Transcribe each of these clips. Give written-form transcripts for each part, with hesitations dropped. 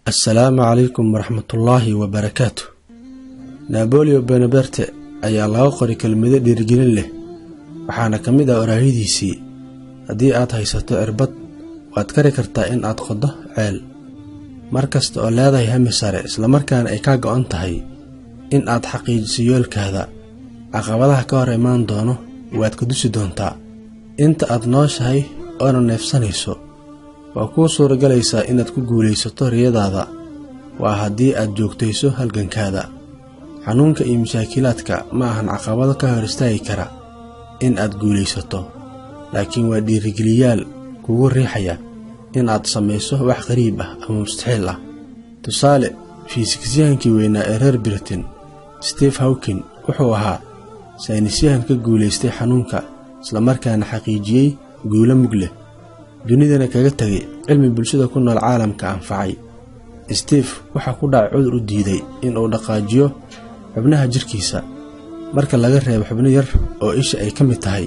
Assalaamu calaykum waraxmatullaahi wabarakaatu. Napoleon Bonaparte ayaa laga qoray kelmado dhiirigelin leh, waxaana ka mid ah oraahyadiisii: haddii aad haysato irbad, waad kari kartaa in aad qoddo ceel. Mar kasta oo leedahay hami sare, islamarkaana ay kaa go'an tahay in aad xaqiijiso yoolkaada, caqabadaha ka hor imaan doono waad ka dusi doontaa. Inta aad nooshahay oona neefsanayso, waa kuu suuragalaysaa inaad ku guulaysato riyadaada, waa haddii aad joogtayso halgankaada. Xanuunka iyo mashaakilaadka ma ahan caqabado ka hor istaagi kara in aad guulaysato, laakiin waa dhiirigeliyaal kugu riixaya in aad samayso wax qariib ah ama mustaxiil ah. Tusaale, fiisikisyahankii weynaa ee reer Britain Steve Hawking wuxuu ahaa saynisyahan ka guulaystay xanuunka, islamarkaana xaqiijiyey guulo mug leh, dunidana kaga tegay cilmi bulshada ku nool caalamka anfacay. Steve waxaa ku dhacay cudur u diiday in uu dhaqaajiyo xubnaha jirkiisa, marka laga reebo xubno yar oo isha ay ka mid tahay.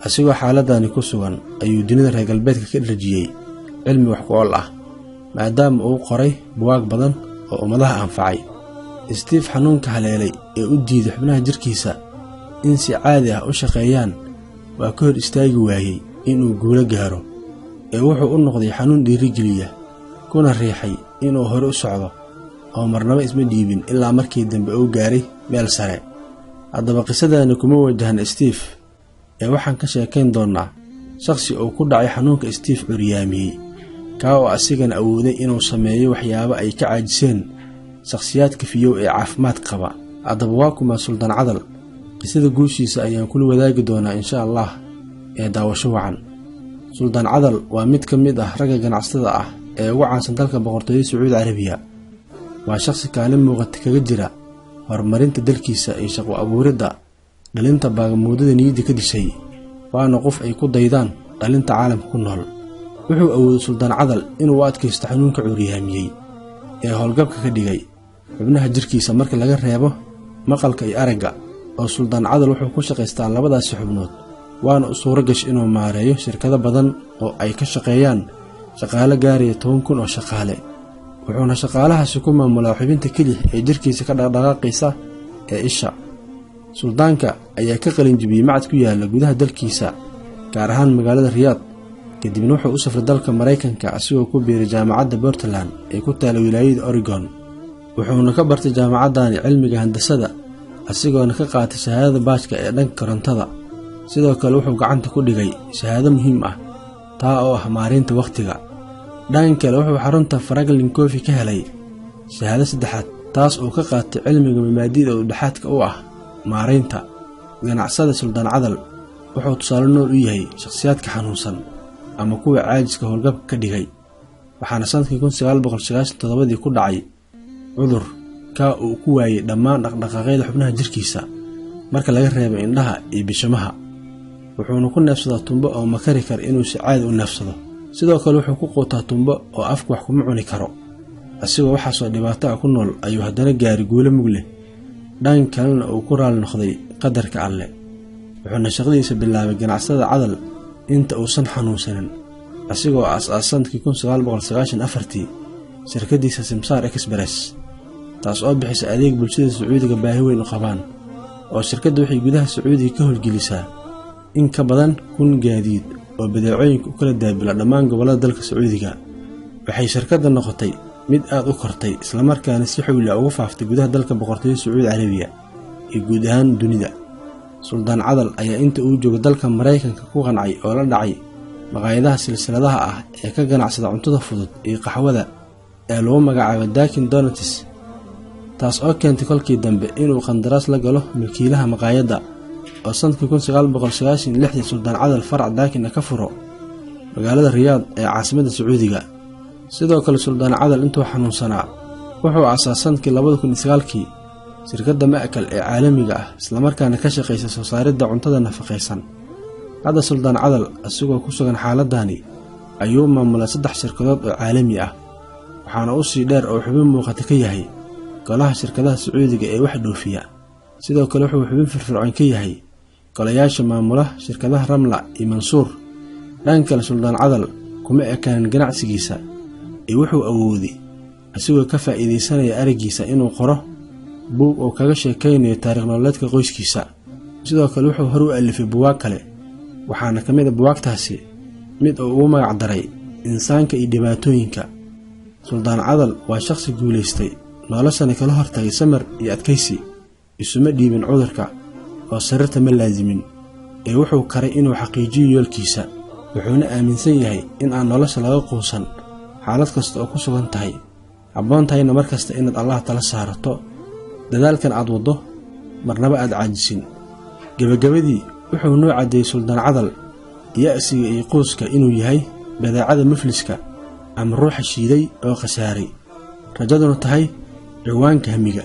Asigoo xaaladani ku sugan ayuu dunida reer galbeedka ka dharjiyey cilmi wax ku ool ah, maadaama uu qoray buwaag badan oo ummadaha anfacay. Steve xanuunka haleelay ee u diiday xubnaha jirkiisa in si caadi ah u shaqeeyaan waa ka hor istaagi waayey inuu guulo gaaro, ee wuxuu u noqday xanuun dhiirigeliya kuna riixay inuu hore u socdo oo marnaba isma dhiibin ilaa markii dambe uu gaaray meel sare. Haddaba qisadani kuma wajahna Steve, ee waxaan ka sheekayn doonnaa shakhsi uu ku dhacay xanuunka Steve curyaamiyey, kaa oo asigana awooday inuu sameeyo waxyaabo ay ka caajiseen shakhsiyaadka fiyow ee caafimaad qaba. Haddaba waa kuma Suldaan Cadal? Qisada guushiisa ayaan kula wadaagi doonaa insha Allah, ee daawasho wacan. Suldaan Cadal waa mid ka mid ah ragga ganacsatada ah ee ugu caansan dalka Boqortooyada Sacuudi Carabiya. Waa shakhsi kaalin muuqata kaga jira horumarinta dalkiisa iyo shaqo abuuridda dhalinta baagamuudada niyadda ka dishay, waana qof ay ku daydaan dhalinta caalamka ku nool. Wuxuu awooday Suldaan Cadal inuu u adkaysto xanuunka cuuryaamiyey ee howlgabka ka dhigay xubnaha jirkiisa marka laga reebo maqalka iyo aragga, oo Suldaan Cadal wuxuu ku shaqaystaa labadaasi xubnood, waana u suuro gash inuu maareeyo shirkado badan oo ay ka shaqeeyaan shaqaale gaaraya 10,000 oo shaqaale. Wuxuuna shaqaalahaasi ku maamulaa xubinta kelix ee jirkiisa ka dhaqdhaqaaqaysa ee isha. Suldaanka ayaa ka qalinjibiyey macad ku yaala gudaha dalkiisa, gaar ahaan magaalada Riyaad. Kadibna wuxuu u safray dalka Maraykanka asigoo ku biiray jaamacadda Portland ee ku taala wilaayada Oregon. Wuxuuna ka bartay jaamacaddani cilmiga handasada, asigoona ka qaatay shahaadada baajka ee dhanka korontada. Sidoo kale wuxuu gacanta ku dhigay shahaado muhiim ah, taa oo ah maareynta wakhtiga. Dhanka kale wuxuu xarunta Franklin Covey ka helay shahaado saddexaad, taas oo ka qaatay cilmiga mabaadi'da udhexaadka u ah maareynta. Ganacsada Suldaan Cadal wuxuu tusaale nool u yahay shakhsiyaadka xanuunsan ama kuwa caajiska howlgabka ka dhigay, waxaana sanadkii 1997 ku dhacay cudur kaa uu ku waayey dhammaan dhaqdhaqaaqyada xubnaha jirkiisa marka laga reebo indhaha iyo bishamaha. Wuxuuna ku neefsadaa tumbo oo ma kari kara inuu si caadi u neefsado. Sidoo kale wuxuu ku quutaa tumbo oo afku wax kuma cuni karo. Asigoo waxaasoo dhibaato ah ku nool ayuu haddana gaari guulo mug leh, dhanka kalena uu ku raali noqday qadarka Alle. Wuxuuna shaqadiisa bilaabay ganacsada Cadal inta uusan xanuunsanin, asigoo aas-aas sanadkii 1994 shirkadiisa Simsaar Express, taas oo bixisa adeeg bulshada Sacuudiga baahi weyn u qabaan, oo shirkadda waxay gudaha Sacuudiga ka howlgelisaa in ka badan 1000 gaadiid oo badeecooyinka u kala daabila dhammaan gobollada dalka Sacuudiga. Waxay shirkadda noqotay mid aad u kortay, islamarkaana si xowli ah ugu faaftay gudaha dalka Boqortooyada Sacuudi Carabiya iyo guud ahaan dunida. Suldaan Cadal ayaa inta uu joogo dalka Maraykanka ku qancay oo la dhacay maqaayadaha silsiladaha ah ee ka ganacsada cuntada fudud iyo qaxwada ee lagu magacaabo Dunkin Donuts, taas oo keentay kolkii dambe inuu qandaraas la galo milkiilaha maqaayadda, oo sanadkii 1996 Suldaan Cadal farac Dunkin ka furo magaalada Riyaad ee caasimadda Sacuudiga. Sidoo kale Suldaan Cadal intuu xanuunsanaa wuxuu aasaas sanadkii 2009 shirkadda Ma'kal ee caalamiga ah, islamarkaana ka shaqaysa soo saaridda cuntada nafaqaysan. Hadda Suldaan Cadal asigoo ku sugan xaaladani ayuu maamulaa 3 shirkadood oo caalami ah, waxaana u sii dheer oo xubin muuqata ka yahay golaha shirkadaha Sacuudiga ee wax dhoofiya. Sidoo kale wuxuu xubin firfircoon ka yahay golayaasha maamula shirkadaha Ramla iyo Mansuur. Dhanka kale Suldaan Cadal kuma ekaanin ganacsigiisa, ee wuxuu awooday Asigoo ka faa'iidaysanaya araggiisa inuu qoro buug oo kaga sheekaynayo taariikh nololeedka qoyskiisa. Sidoo kale wuxuu hore u alifay buwaag kale, waxaana ka mid a buwaagtaasi mid uu ugu magac daray Insaanka iyo Dhibaatooyinka. Suldaan Cadal waa shakhsi guulaystay, noloshana kala hortagay samir iyo adkaysi. Isuma dhiibin cudurka oo sariirta ma laasimin, ee wuxuu karay inuu xaqiijiyo yoolkiisa. Wuxuuna aaminsan yahay in aan nolosha laga quusan xaalad kasta oo ku sugan tahay, habboon tahayna mar kasta inaad Allah tala saarato, dadaalkan aad waddo marnaba aad caajisin. Gebagabadii wuxuu noo caddeeyey Suldaan Cadal ya'siga iyo quuska inuu yahay badeecada mufliska ama ruuxa shiiday oo khasaaray, rajaduna tahay ciwaanka hamiga.